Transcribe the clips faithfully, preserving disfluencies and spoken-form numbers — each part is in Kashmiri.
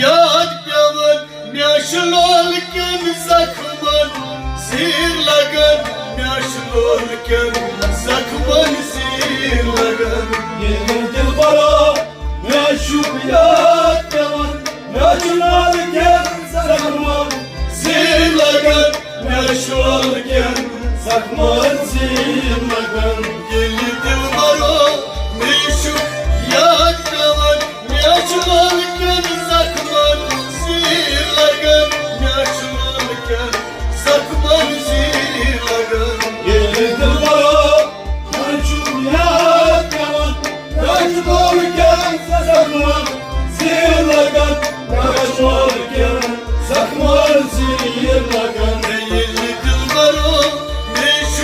یاد پٮ۪وان، مےٚ چھُ لولہٕ کٮ۪ن زخمن زیٖر لگان، مےٚ چھُ لولہٕ کٮ۪ن زخمن زیٖر لگان۔ ییٚلہِ دِلبرا مےٚ چھُ یاد پٮ۪وان، مےٚ چھُ لولہٕ کٮ۪ن زخمن زیٖر لگان، مےٚ چھُ لولہٕ کٮ۪ن زخمن زیٖر لگان۔ ییٚلہِ دِلبرا مےٚ چھُ یاد پٮ۪وان، مےٚ چھُ لولہٕ کٮ۪ن زخمن زیٖر لگان، مےٚ چھُ لولہٕ کٮ۪ن زخمن زیٖر لگان۔ ییٚلہِ دِلبرا مےٚ چھُ یاد پٮ۪وان، مےٚ چھُ لولہٕ کٮ۪ن زخمن زیٖر لگان، مےٚ چھُ لولہٕ کٮ۪ن زخمن زیٖر لگان۔ ییٚلہِ دِلبرا مےٚ چھُ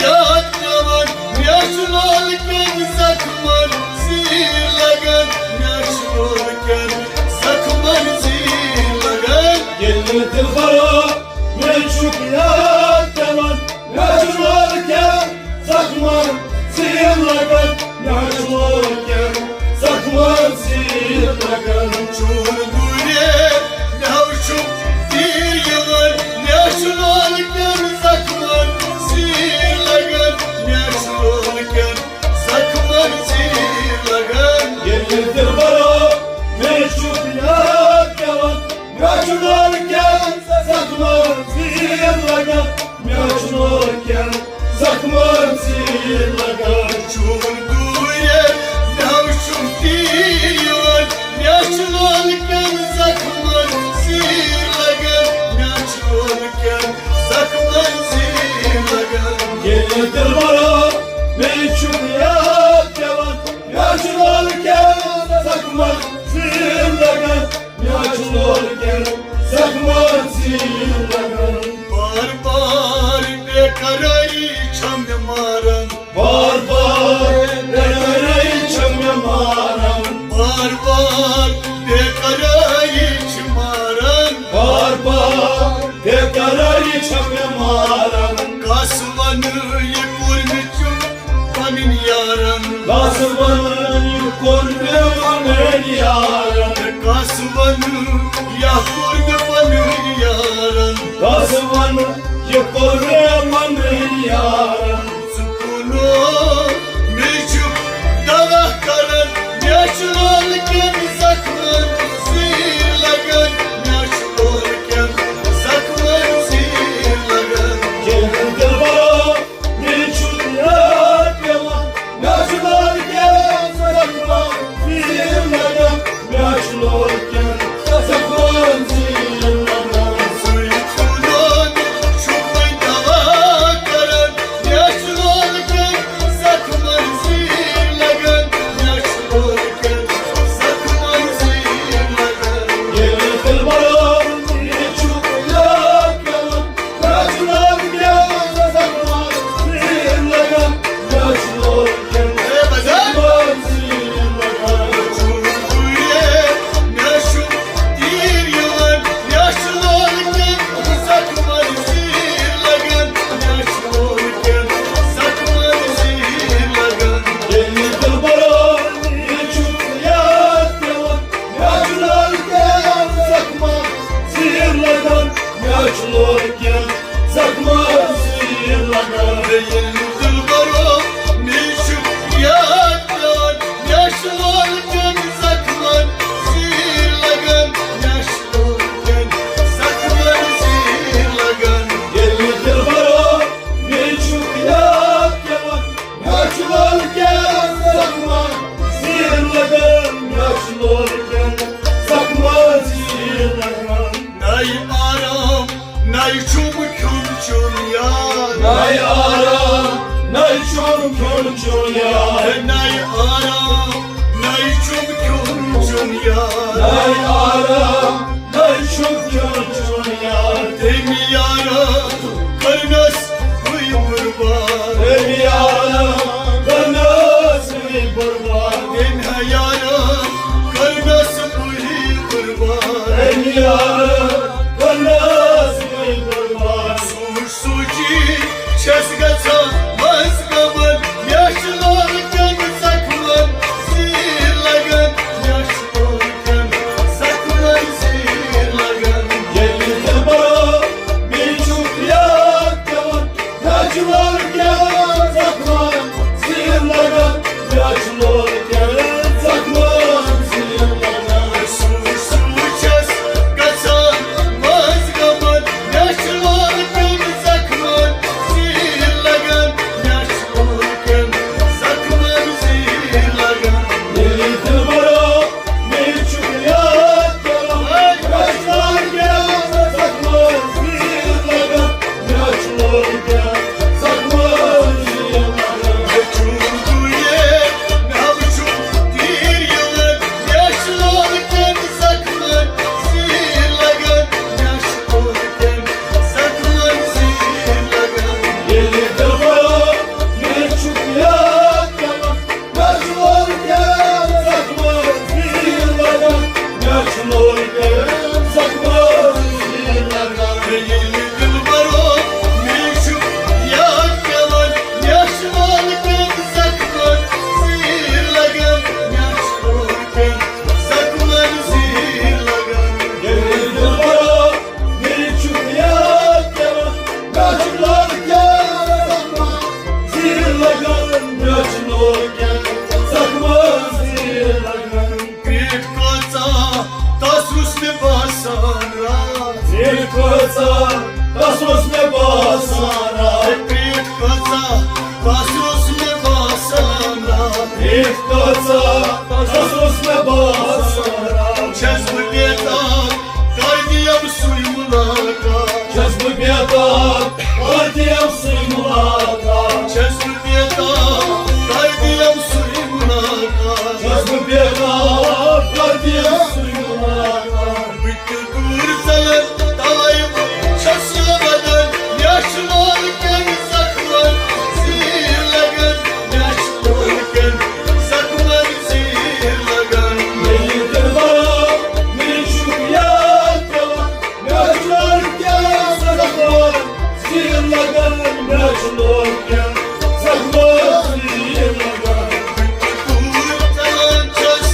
یاد پٮ۪وان، مےٚ چھُ لولہٕ کٮ۪ن زخمن زیٖر لگان، مےٚ چھُ لولہٕ کٮ۪ن زخمن زیٖر لگان۔ ییٚلہِ دِلبرا مےٚ چھُ یاد پٮ۪وان، مےٚ چھُ لولہٕ کٮ۪ن زخمن زیٖر لگان، مےٚ چھُ لولہٕ کٮ۪ن زخمن زیٖر لگان۔ چون دوٗرے مےٚ چھُ تیٖر یِوان، مےٚ چھُ لولہٕ کٮ۪ن زخمن زیٖر لگان، مےٚ چھُ لولہٕ کٮ۪ن زخمن زیٖر لگان۔ ییٚلہِ دِلبرا مےٚ چھُ یاد پٮ۪وان، مےٚ چھُ لولہٕ کٮ۪ن زخمن زیٖر لگان، مےٚ چھُ لولہٕ کٮ۪ن زخمن زیٖر لگان۔ چون دوٗرے مےٚ چھُ تیٖر یِوان، مےٚ چھُ لولہٕ کٮ۪ن زخمن زیٖر لگان، مےٚ چھُ لولہٕ کٮ۪ن زخمن زیٖر لگان۔ ییٚلہِ دِلبرا مےٚ چھُ یاد پٮ۪وان، مےٚ چھُ لولہٕ کٮ۪ن زخمن زیٖر لگان، مےٚ چھُ لولہٕ کٮ۪ن زخمن زیٖر لگان۔ بار بار بے قراری چھم ماران۔ بار بار بے قراری چھم ماران۔ بار بار بے قراری چھِ ماران۔ بار بار بے قراری چھم ماران۔ کس ونہٕ یہِ کوٚر مےٚ چُپ پنٕنۍ یارن۔ کس ونہٕ یہِ کوٚر مےٚ پنٕنۍ یارن۔ کس ونہٕ یا کوٚر مےٚ پنٕنۍ یارن۔ کس ونہٕ یہِ کوٚر مےٚ پنٕنۍ یارن۔ ژٕ کُنو مےٚ چھُ دوا کران، مےٚ چھُ لولہٕ کٮ۪ن زخمن زیٖر لگان، مےٚ چھُ لولہٕ کٮ۪ن زخمن زیٖر لگان۔ ییٚلہِ دِلبرا مےٚ چھُ یاد پٮ۪وان، مےٚ چھُ لولہٕ کٮ۪ن زخمن زیٖر لگان، مےٚ چھُ لولہٕ کٮ۪ن زخمن زیٖر لگان۔ سُے خُدا چھُ وۄنۍ دوا کران، مےٚ چھُ لولہٕ کٮ۪ن زخمن زیٖر لگان، مےٚ چھُ لولہٕ کٮ۪ن زخمن زیٖر لگان۔ ییٚلہِ دِلبرا مےٚ چھُ یاد پٮ۪وان، مےٚ چھُ لولہٕ کٮ۪ن زخمن زیٖر لگان، مےٚ چھُ لولہٕ کٮ۪ن زخمن زیٖر لگان۔ مےٚ چھُ تیٖر یِوان، مےٚ چھُ لولہٕ کٮ۪ن زخمن زیٖر لگان، مےٚ چھُ لولہٕ کٮ۪ن زخمن زیٖر لگان۔ ییٚلہِ دِلبرا مےٚ چھُ یاد پٮ۪وان، مےٚ چھُ لولہٕ کٮ۪ن زخمن زیٖر لگان، مےٚ چھُ لولہٕ کٮ۪ن زخمن زیٖر لگان۔ ییٚلہِ دِلبرا مےٚ چھُ یاد پٮ۪وان، مےٚ چھُ لولہٕ کٮ۪ن زخمن زیٖر لگان، مےٚ چھُ لولہٕ کٮ۪ن زخمن زیٖر لگان۔ ییٚلہِ دِلبرا مےٚ چھُ یاد پٮ۪وان، مےٚ چھُ لولہٕ کٮ۪ن زخمن زیٖر لگان، مےٚ چھُ لولہٕ کٮ۪ن زخمن زیٖر لگان۔ نَے آرام، نَے چھُم کھیوٚن چیوٚن یار۔ نَے آرام، نَے چھُم کھیوٚن چیوٚن یار۔ نَے آرام، نَے چھُم کھیوٚن چیوٚن یار۔ نَے آرام، نَے چھُم کھیوٚن چیوٚن یار۔ تٔمۍ یارا کٔرنَس بٕے قربان۔ تٔمۍ یارا کٔرنَس بٕے قربان۔ تٔمۍ یارا کٔرنَس بٕے قربان۔ تٔمۍ یارا کٔرنَس بٕے قربان۔ سوٗنٛچ سوٗنٛچی چھَس گژھان منٛز غمن، مےٚ چھِ لولہٕ کٮ۪ن زخمن زیٖر لگان، مےٚ چھِ لولہٕ کٮ۪ن سان راتھ۔ پرٛیتھ کۭژاہ تس اوس مےٚ باسان راتھ۔ پرٛیتھ کۭژاہ تس اوس مےٚ باسان راتھ۔ پرٛیتھ کۭژاہ تس اوس مےٚ باسان راتھ۔ چھَس بہٕ بیتاب، کر دِیم سُے مُلاقات۔ چھَس بہٕ بیتاب، کر دِیم سُے مُلاقات۔ چھَس بہٕ بیتاب، کر دِیم سُے مُلاقات۔ چھَس بہٕ بیتاب، کر دِیم سُے مُلاقات۔ بہٕ تہِ دوٗر ژلان، توے چھَس یہِ ودان۔ مےٚ چھُ لول کٮ۪ن زخمن زیٖر لگان۔ مےٚ چھُ لول کٮ۪ن زخمن زیٖر لگان۔ ییٚلہِ تہِ بہٕ مےٚ چھُ یاد پٮ۪وان، مےٚ چھُ لول کٮ۪ن زخمن زیٖر لگان۔ مےٚ چھُ لول کٮ۪ن زخمن زیٖر لگان۔ بہٕ تہِ دوٗر ژلان چھَس،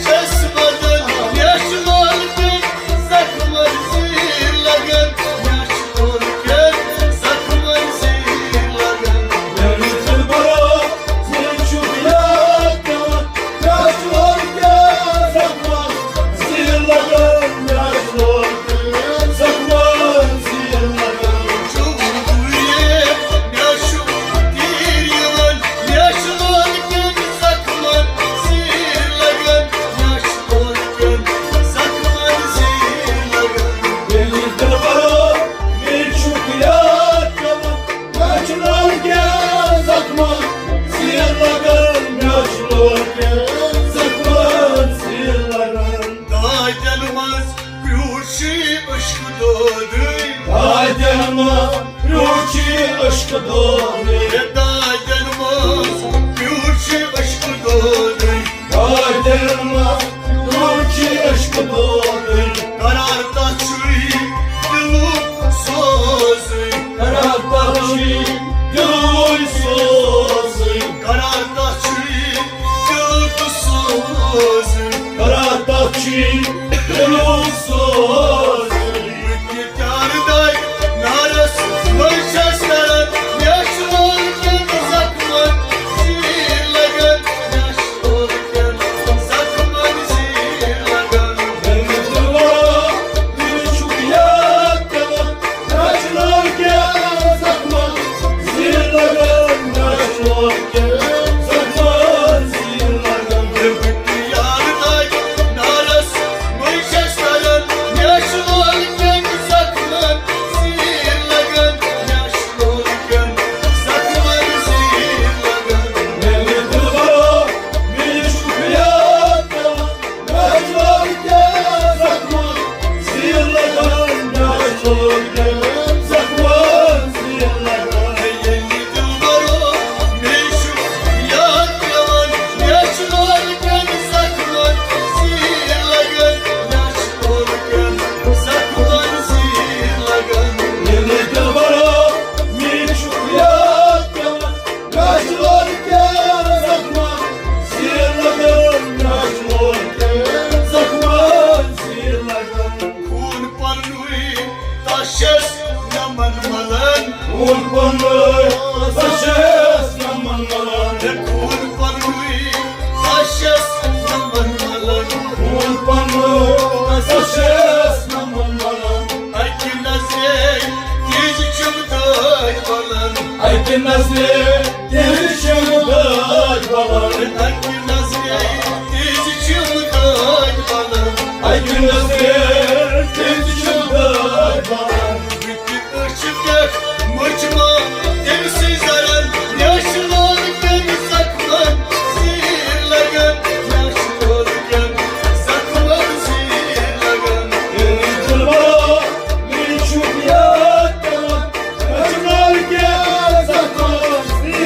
چھَس ودان۔ مےٚ چھُ لول کٮ۪ن زخمن زیٖر لگان۔ مےٚ چھُ لول کٮ۪ن زخمن زیٖر لگان۔ ییٚلہِ تہِ بہٕ مےٚ چھُ یاد پٮ۪وان، مےٚ چھُ لول کٮ۪ن زخمن زیٖر لگان۔ مےٚ چھُ لول کٮ۪ن زخمن زیٖر لگان۔ چھُ دوٗرے، مےٚ چھُ تیٖر یِوان۔ مےٚ چھُ لول کٮ۪ن زخمن زیٖر لگان۔ مےٚ چھُ لول کٮ۪ن زخمن زیٖر لگان۔ ییٚلہِ تہِ بہٕ مےٚ چھُ یاد پٮ۪وان، مےٚ چھُ لول کٮ۪ن زخمن زیٖر لگان۔ مےٚ چھُ لول کٮ۪ن زخمن زیٖر لگان۔ دادٮ۪ن منٛز کرٛیوٗٹھ چھُے عشق دودٕے۔ دادٮ۪ن منٛز کرٛیوٗٹھ چھُے عشق دودٕے۔ ہے دادٮ۪ن منٛز کرٛیوٗٹھ چھُے عشق دودٕے۔ دادٮ۪ن منٛز کرٛیوٗٹھ چھُے عشق دودٕے۔ قرار تتھ چھُے دِلُک سوزٕے۔ قرار تتھ چھُے دِلُک سوزٕے۔ قرار تتھ چھُے دِلُک سوزٕے۔ قرار تتھ چھُے دِلُک سوزٕے۔ بہٕ تہِ پیارٕ دادِ نارس منٛز چھَس کران۔ مےٚ چھُ لول کٮ۪ن زخمن زیٖر لگان۔ مےٚ چھُ لول کٮ۪ن زخمن زیٖر لگان۔ ییٚلہِ تہِ بہٕ مےٚ چھُ یاد پٮ۪وان، مےٚ چھُ لول کٮ۪ن زخمن زیٖر لگان۔ مےٚ چھُ لول کٮ۪ن زخمن زیٖر لگان۔ ییٚلہِ بہٕ تہِ یاد دادِ نارس منٛز چھَس کران۔ مےٚ چھُ لول کٮ۪ن زخمن زیٖر لگان۔ مےٚ چھُ لول کٮ۪ن زخمن زیٖر لگان۔ ییٚلہِ تہِ بہٕ مےٚ چھُ یاد پٮ۪وان، مےٚ چھُ لول کٮ۪ن زخمن زیٖر لگان۔ مےٚ چھُ لول کٮ۪ن زخمن زیٖر لگان۔ ییٚلہِ دِلبرو مےٚ چھُ یاد پٮ۪وان، مےٚ چھُ لول کٮ۪ن زخمن زیٖر لگان۔ مےٚ چھُ لول کٮ۪ن زخمن زیٖر لگان۔ ییٚلہِ دِلبرو مےٚ چھُ یاد پٮ۪وان، مےٚ چھُ لول کٮ۪ن زخمن زیٖر لگان۔ مےٚ چھُ لول کٮ۪ن زخمن زیٖر لگان۔ خوٗن پننُے تس چھَس نمن ملان۔ خوٗن پننُے تس چھَس نمن ملان۔ خوٗن پننُے تس چھَس نمن ملان۔ خوٗن پننُے تس چھَس نمن ملان۔ اکہِ نظرِ تیزِ چھِم دٲدۍ بلان۔ اکہِ نظرِ تیزِ چھِم دٲدۍ بلان۔ اکہِ نظرِ تیزِ چھِم دٲدۍ بلان۔ اکہِ نظرِ تیزِ چھِم دٲدۍ بلان۔ بہٕ تہِ أچھ پٮ۪ٹھ مُجہِ ما تٔمۍ سٕے زرن۔ مےٚ چھُ لول کٮ۪ن زخمن زیٖر لگان۔ مےٚ چھُ لول کٮ۪ن زخمن زیٖر لگان۔ ییٚلہِ دِلبرو مےٚ چھُ یاد پٮ۪وان، مےٚ چھُ لول کٮ۪ن زخمن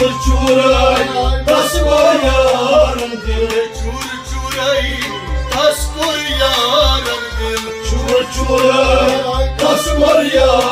چورے تس کوٚر یارن دل۔ چور چورے تس کوٚر یارن دل۔ چور چورے تس کوٚر یارن